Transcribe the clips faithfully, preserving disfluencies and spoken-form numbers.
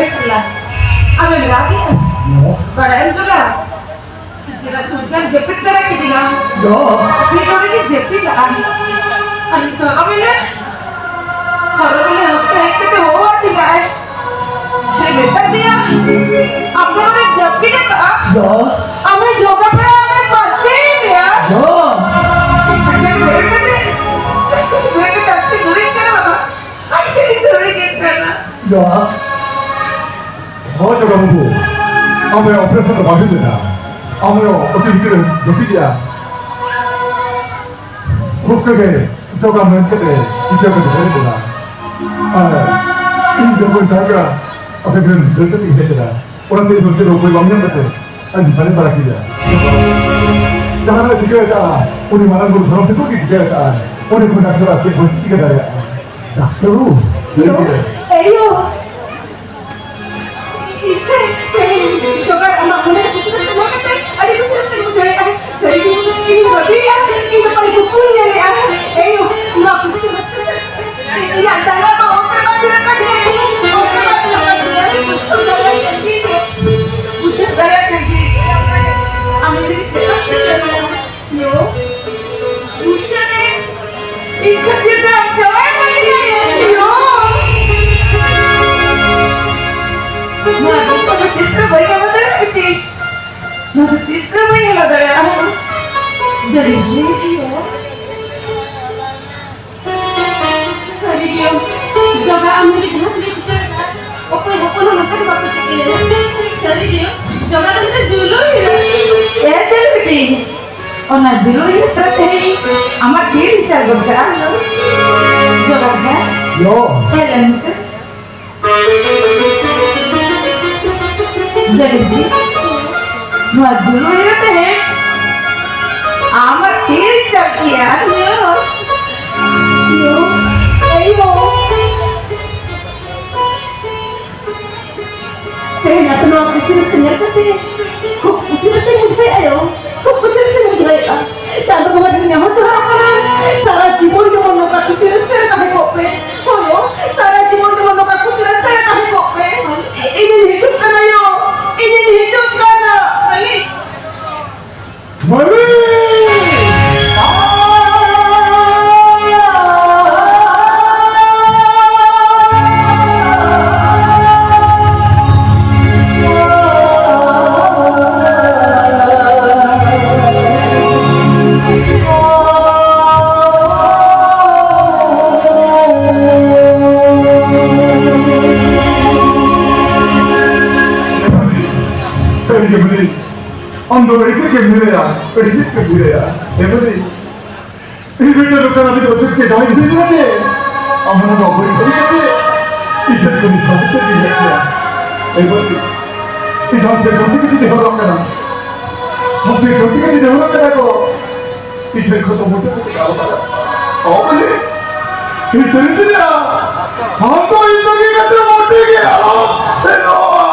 ᱮ ᱠᱚᱞᱟ, ᱟᱢᱮᱢ ᱨᱟᱜᱮᱜᱼᱟ? ᱵᱟᱲᱟᱭᱮᱢ ᱪᱚᱞᱟ? ᱪᱮᱫᱟᱜ ᱪᱩᱯᱪᱟᱯ ᱡᱟᱹᱯᱤᱫ ᱛᱟᱨᱟ ᱠᱤᱫᱤᱧᱟ? ᱫᱚ᱾ ᱪᱮᱫ ᱠᱚᱨᱮ ᱜᱮ ᱡᱟᱹᱯᱤᱫ ᱞᱟᱜᱼᱟ? ᱟᱨ ᱱᱤᱛᱚᱜ ᱟᱢ ᱮᱱᱟ? ᱦᱚᱨᱚ ᱵᱚᱞᱮ ᱦᱚᱯᱛᱟ ᱦᱮᱡ ᱠᱟᱛᱮ ᱦᱚᱦᱚ ᱟᱹᱫᱤᱧᱟᱭ᱾ ᱥᱮ ᱢᱮᱛᱟ ᱫᱤᱧᱟ, ᱟᱢ ᱫᱚ ᱱᱚᱰᱮ ᱡᱟᱹᱯᱤᱫ ᱟᱠᱟᱫᱼᱟ? ᱫᱚ᱾ ᱟᱢᱮ ᱡᱚᱜᱟ ᱵᱟᱲᱟ, ᱟᱢᱮ ᱯᱟᱱᱛᱮ ᱢᱮᱭᱟ? ᱫᱚ᱾ ᱵᱮᱨᱮᱫ ᱠᱟᱛᱮ, ᱵᱮᱨᱮᱫ ᱠᱟᱛᱮ ᱟᱢ ᱪᱮᱫ ᱫᱩᱲᱩᱵ ᱠᱟᱱᱟ ᱵᱟᱵᱟ? ᱟᱢ ᱪᱮᱫ ᱫᱩᱲᱩᱵ ᱠᱟᱱᱟ? ᱫᱚ᱾ ᱦᱳᱭ, ᱡᱚᱜᱟ ᱵᱟᱹᱵᱩ, ᱟᱢ ᱫᱚ operation ᱫᱚ ᱵᱟᱹᱜᱤ ᱞᱮᱫᱟ᱾ ᱟᱢ ᱫᱚ ᱟᱹᱰᱤ ᱵᱷᱤᱛᱤᱨ ᱨᱮᱢ ᱡᱟᱹᱯᱤᱫ ᱮᱫᱟ᱾ ᱠᱷᱩᱵ ᱛᱮᱜᱮ ᱡᱚᱜᱟ ᱢᱮᱱ ᱠᱟᱛᱮ ᱤᱠᱟᱹ ᱠᱟᱛᱮ ᱦᱮᱡ ᱮᱱᱟ᱾ ᱟᱨ ᱤᱧ ᱡᱚᱠᱷᱚᱱ ᱡᱟᱭᱜᱟ ᱟᱯᱮ ᱴᱷᱮᱱ ᱫᱟᱹᱲ ᱠᱟᱛᱮ ᱤᱧ ᱦᱮᱡ ᱮᱱᱟ, ᱚᱱᱟᱛᱮ ᱤᱧ ᱫᱚ ᱪᱮᱫ ᱦᱚᱸ ᱩᱯᱟᱹᱭ ᱵᱟᱝ ᱧᱟᱢ ᱠᱟᱛᱮ ᱟᱹᱰᱤ ᱵᱟᱲᱮ ᱵᱟᱲᱟ ᱠᱮᱫᱟ᱾ ᱡᱟᱦᱟᱸ ᱨᱮ ᱴᱷᱤᱠᱟᱹ ᱟᱠᱟᱫᱼᱟ, ᱩᱱᱤ ᱢᱟᱨᱟᱝ ᱵᱩᱨᱩ ᱫᱷᱚᱨᱚᱢ ᱴᱷᱟᱹᱠᱩᱨ ᱜᱮ ᱴᱷᱤᱠᱟᱹ ᱟᱠᱟᱫᱼᱟ᱾ ᱩᱱᱤ ᱠᱷᱚᱱ ᱰᱟᱠᱛᱚᱨ ᱟᱨ ᱪᱮᱫ ᱵᱚᱱ ᱪᱤᱠᱟᱹ ᱫᱟᱲᱮᱭᱟᱜᱼᱟ? ᱰᱟᱠᱛᱚᱨ ᱵᱟᱹᱵᱩ, ᱮᱭᱳ! ᱤᱪᱪᱷᱟᱹ, ᱛᱮᱦᱮᱧ ᱡᱚᱜᱟᱲ ᱟᱢᱟᱜ ᱢᱚᱱᱮ ᱨᱮ ᱠᱩᱥᱤ ᱨᱟᱹᱥᱠᱟᱹ ᱧᱟᱢ ᱠᱟᱛᱮ ᱟᱹᱰᱤ ᱠᱩᱥᱤ ᱨᱟᱹᱥᱠᱟᱹᱧ ᱵᱩᱡᱷᱟᱹᱣᱮᱫᱼᱟ᱾ ᱥᱟᱹᱨᱤ ᱜᱮ, ᱤᱧ ᱵᱟᱹᱜᱤᱭᱮᱫᱼᱟ, ᱤᱧ ᱫᱚ ᱠᱩᱠᱢᱩᱧ ᱧᱮᱞᱮᱜᱼᱟ᱾ ᱮᱭᱳ, ᱱᱚᱣᱟ ᱠᱩᱠᱢᱩ ᱤᱧᱟᱜ ᱡᱟᱸᱜᱟ ᱫᱚ ᱚᱛ ᱨᱮ ᱵᱟᱝ ᱧᱩᱨᱩᱜ ᱠᱟᱱ ᱛᱤᱧᱟ, ᱚᱛ ᱨᱮ ᱵᱟᱝ ᱧᱩᱨᱩᱜ ᱠᱟᱱ ᱛᱤᱧᱟ᱾ ᱵᱩᱡᱷᱟᱹᱣ ᱫᱟᱲᱮᱭᱟᱜ ᱠᱟᱱ ᱜᱤᱭᱟᱹᱧ, ᱵᱩᱡᱷᱟᱹᱣ ᱫᱟᱲᱮᱭᱟᱜ ᱠᱟᱱ ᱜᱤᱭᱟᱹᱧ᱾ ᱟᱢ ᱤᱧ ᱞᱟᱹᱜᱤᱫ ᱪᱮᱫ ᱮᱢ ᱪᱤᱠᱟᱹ ᱠᱟᱫᱟ? ᱭᱳ, ᱵᱩᱡᱷᱟᱹᱣ ᱢᱮ, ᱤᱧ ᱠᱷᱟᱹᱛᱤᱨ ᱛᱮ ᱟᱢ ᱡᱟᱶᱟᱭ ᱵᱟᱹᱜᱤ ᱫᱟᱲᱮᱭᱟᱜᱼᱟ, ᱭᱳ᱾ ᱱᱚᱣᱟ ᱫᱩᱠ ᱫᱚ ᱛᱤᱥ ᱦᱚᱸ ᱵᱟᱹᱧ ᱮᱢᱟ ᱫᱟᱲᱮᱭᱟᱜᱼᱟ, ᱵᱤᱴᱤ᱾ ᱱᱚᱣᱟ ᱫᱚ ᱛᱤᱥ ᱦᱚᱸ ᱵᱟᱹᱧ ᱮᱢᱟ ᱫᱟᱲᱮᱭᱟᱜᱼᱟ᱾ ᱡᱟᱹᱱᱤᱡ ᱡᱤᱣᱤ ᱠᱤ ᱦᱚᱸ ᱥᱟᱹᱨᱤ ᱜᱮ, ᱡᱚᱜᱟ ᱟᱢ ᱞᱟᱹᱜᱤᱫ ᱡᱟᱦᱟᱸ ᱛᱤᱱᱟᱹᱜ ᱪᱤᱠᱟᱹ ᱟᱠᱟᱫ, ᱚᱠᱚᱭ ᱦᱚᱯᱚᱱ ᱦᱚᱸ ᱱᱚᱝᱠᱟ ᱫᱚ ᱵᱟᱠᱚ ᱪᱤᱠᱟᱹᱭᱟ᱾ ᱥᱟᱹᱨᱤ ᱜᱮ, ᱡᱚᱜᱟ ᱫᱚ ᱢᱤᱫᱴᱟᱝ ᱡᱩᱞᱩᱭ ᱦᱩᱭᱩᱜᱼᱟ᱾ ᱮ ᱪᱟᱹᱞ ᱵᱤᱴᱤ, ᱚᱱᱟ ᱡᱩᱞᱩᱭ ᱦᱩᱭᱩᱜ ᱛᱚᱨᱟ ᱛᱮ ᱟᱢᱟᱜ ᱛᱤ ᱨᱤᱧ ᱪᱟᱞ ᱜᱚᱫ ᱠᱟᱜᱼᱟ᱾ ᱡᱚᱜᱟ ᱜᱮ᱾ ᱭᱳ᱾ ᱦᱮᱡ ᱞᱮᱱ ᱢᱮᱥᱮ᱾ ᱡᱟᱹᱱᱤᱡ ᱱᱚᱣᱟ ᱡᱩᱞᱩᱭ ᱨᱮ ᱛᱟᱦᱮᱸ ᱟᱢᱟᱜ ᱛᱤ ᱨᱮ ᱪᱟᱞ ᱠᱮᱭᱟ᱾ ᱭᱳ, ᱭᱳ, ᱟᱭᱳ᱾ ᱛᱮᱦᱮᱧ ᱟᱯᱮ ᱱᱚᱣᱟ ᱠᱩᱥᱤ ᱨᱟᱹᱥᱠᱟᱹ ᱧᱮᱞ ᱠᱟᱛᱮ ᱠᱷᱩᱵ ᱠᱩᱥᱤ ᱨᱟᱹᱥᱠᱟᱹᱧ ᱵᱩᱡᱷᱟᱹᱣᱮᱫᱼᱟ ᱭᱳ, ᱠᱷᱩᱵ ᱠᱩᱥᱤ ᱨᱟᱹᱥᱠᱟᱹᱧ ᱵᱩᱡᱷᱟᱹᱣᱮᱫᱼᱟ᱾ ᱪᱟᱸᱫᱚ ᱵᱚᱸᱜᱟ ᱴᱷᱮᱱ ᱱᱮᱦᱚᱨ ᱡᱚᱦᱟᱨᱚᱜ ᱠᱟᱱᱟ, ᱥᱟᱨᱟ ᱡᱤᱵᱚᱱ ᱡᱮᱢᱚᱱ ᱱᱚᱝᱠᱟ ᱠᱩᱥᱤ ᱨᱟᱹᱥᱠᱟᱹ ᱨᱮ ᱛᱟᱦᱮᱸ ᱠᱚᱜ ᱯᱮ᱾ ᱦᱳᱭ ᱭᱳ, ᱥᱟᱨᱟ ᱡᱤᱵᱚᱱ ᱡᱮᱢᱚᱱ ᱱᱚᱝᱠᱟ ᱠᱩᱥᱤ ᱨᱟᱹᱥᱠᱟᱹ ᱨᱮ ᱛᱟᱦᱮᱸ ᱠᱚᱜ ᱯᱮ᱾ ᱤᱧᱤᱧ ᱦᱤᱡᱩᱜ ᱠᱟᱱᱟ ᱭᱳ, ᱤᱧᱤᱧ ᱦᱤᱡᱩᱜ ᱠᱟᱱᱟ᱾ ᱢᱟᱹᱞᱤᱠ! ᱥᱟᱹᱨᱤ ᱜᱮ ᱢᱟᱹᱞᱤᱠ, ᱟᱢ ᱫᱚ ᱟᱹᱰᱤ ᱛᱮᱫ ᱜᱮᱢ ᱱᱤᱨᱟᱹᱭᱟ, ᱟᱹᱰᱤ ᱛᱮᱫ ᱜᱮᱢ ᱱᱤᱨᱟᱹᱭᱟ᱾ ᱦᱮᱸ ᱢᱟᱹᱞᱤᱠ, ᱤᱧ ᱢᱤᱫᱴᱮᱱ ᱱᱚᱝᱠᱟᱱ ᱟᱹᱰᱤ ᱚᱡᱮ ᱛᱮ ᱡᱟᱦᱟᱸᱭ ᱜᱤᱫᱽᱨᱟᱹ ᱠᱟᱛᱮ, ᱟᱢ ᱦᱚᱸ ᱱᱚᱣᱟ ᱵᱟᱹᱲᱤᱡ ᱵᱟᱹᱲᱤᱡ ᱠᱟᱛᱮ, ᱤᱧ ᱴᱷᱮᱱ ᱠᱷᱚᱱ ᱥᱟᱵ ᱠᱟᱛᱮ ᱤᱧ ᱦᱮᱡ ᱠᱚᱜᱼᱟ᱾ ᱦᱮᱸ ᱢᱟᱹᱞᱤᱠ, ᱤᱧ ᱟᱢ ᱴᱷᱮᱱ ᱵᱟᱹᱲᱛᱤ ᱠᱟᱛᱮ ᱡᱚᱦᱚᱨᱚᱜ ᱠᱟᱱᱟ, ᱟᱢ ᱴᱷᱮᱱ ᱵᱟᱹᱲᱛᱤ ᱠᱟᱛᱮ ᱡᱚᱦᱚᱨᱚᱜ ᱠᱟᱱᱟ ᱠᱚ᱾ ᱤᱧ ᱴᱷᱮᱱ ᱠᱷᱚᱱ ᱫᱚ ᱢᱚᱴᱮ ᱢᱚᱴᱮ ᱟᱞᱚ ᱯᱟᱲᱟᱜ᱾ ᱚ ᱵᱚᱞᱮ, ᱤᱧ ᱥᱟᱹᱨᱤ ᱛᱮ ᱞᱟᱹᱭᱟ, ᱟᱢ ᱫᱚ ᱤᱧ ᱵᱟᱹᱜᱤ ᱠᱟᱛᱮ ᱢᱚᱴᱮ ᱜᱮ ᱟᱞᱚᱢ ᱥᱮᱱᱚᱜᱼᱟ᱾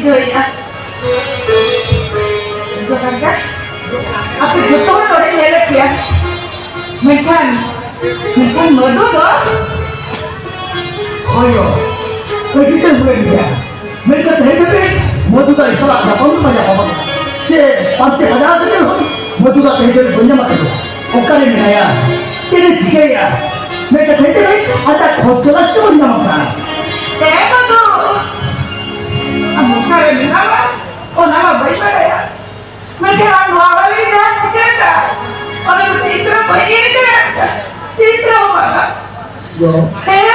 ᱫᱟᱲᱮᱭᱟᱜᱼᱟ᱾ ᱟᱯᱮ ᱡᱚᱛᱚ ᱦᱚᱲ ᱱᱚᱰᱮ ᱧᱮᱞᱮᱫ ᱯᱮᱭᱟ, ᱢᱮᱱᱠᱷᱟᱱ, ᱢᱮᱱᱠᱷᱟᱱ ᱢᱚᱫᱷᱩ ᱫᱚ ᱦᱳᱭ, ᱟᱹᱰᱤ ᱛᱮ ᱦᱩᱭᱮᱱ ᱜᱮᱭᱟ᱾ ᱢᱮᱱᱠᱷᱟᱱ ᱛᱮᱦᱮᱧ ᱫᱷᱟᱹᱵᱤᱡ ᱢᱚᱫᱷᱩ ᱫᱚ ᱤᱧ ᱥᱟᱞᱟᱜ ᱧᱟᱯᱟᱢ ᱫᱚ ᱵᱟᱭ ᱧᱟᱯᱟᱢ ᱟᱠᱟᱱᱟ᱾ ᱥᱮ ᱯᱟᱱᱛᱮ ᱵᱟᱡᱟᱣ ᱠᱟᱛᱮ ᱦᱚᱸ ᱢᱚᱫᱷᱩ ᱫᱚ ᱛᱮᱦᱮᱧ ᱫᱷᱟᱹᱵᱤᱡ ᱵᱟᱹᱧ ᱧᱟᱢ ᱟᱠᱟᱫᱮᱭᱟ᱾ ᱚᱠᱟᱨᱮ ᱢᱮᱱᱟᱭᱟ? ᱪᱮᱫ ᱮ ᱪᱤᱠᱟᱹᱭᱮᱫᱼᱟ? ᱢᱮᱱᱠᱷᱟᱱ ᱛᱮᱦᱮᱧ ᱫᱷᱟᱹᱵᱤᱡ ᱟᱡᱟᱜ ᱠᱷᱚᱡᱽ ᱛᱚᱞᱟᱥ ᱜᱮ ᱵᱟᱹᱧ ᱧᱟᱢ ᱟᱠᱟᱫᱼᱟ᱾ ᱦᱮᱸ ᱢᱚᱫᱷᱩ, ᱟᱢ ᱚᱠᱟᱨᱮ ᱢᱮᱱᱟᱢᱟ ᱚᱱᱟ ᱢᱟ ᱵᱟᱹᱧ ᱵᱟᱲᱟᱭᱟ᱾ ᱢᱮᱱᱠᱷᱟᱱ ᱟᱢ ᱱᱚᱣᱟ ᱵᱟᱨᱮ ᱡᱟᱦᱟᱸ ᱪᱤᱠᱟᱹ ᱠᱟᱜᱼᱟ, ᱚᱱᱟ ᱫᱚ ᱛᱤᱥ ᱨᱮᱦᱚᱸ ᱵᱟᱹᱧ ᱦᱤᱲᱤᱧ ᱫᱟᱲᱮᱭᱟᱜ ᱠᱟᱱᱟ᱾ ᱛᱤᱥ ᱨᱮᱦᱚᱸ ᱵᱟᱝᱟ᱾ ᱦᱮᱸ?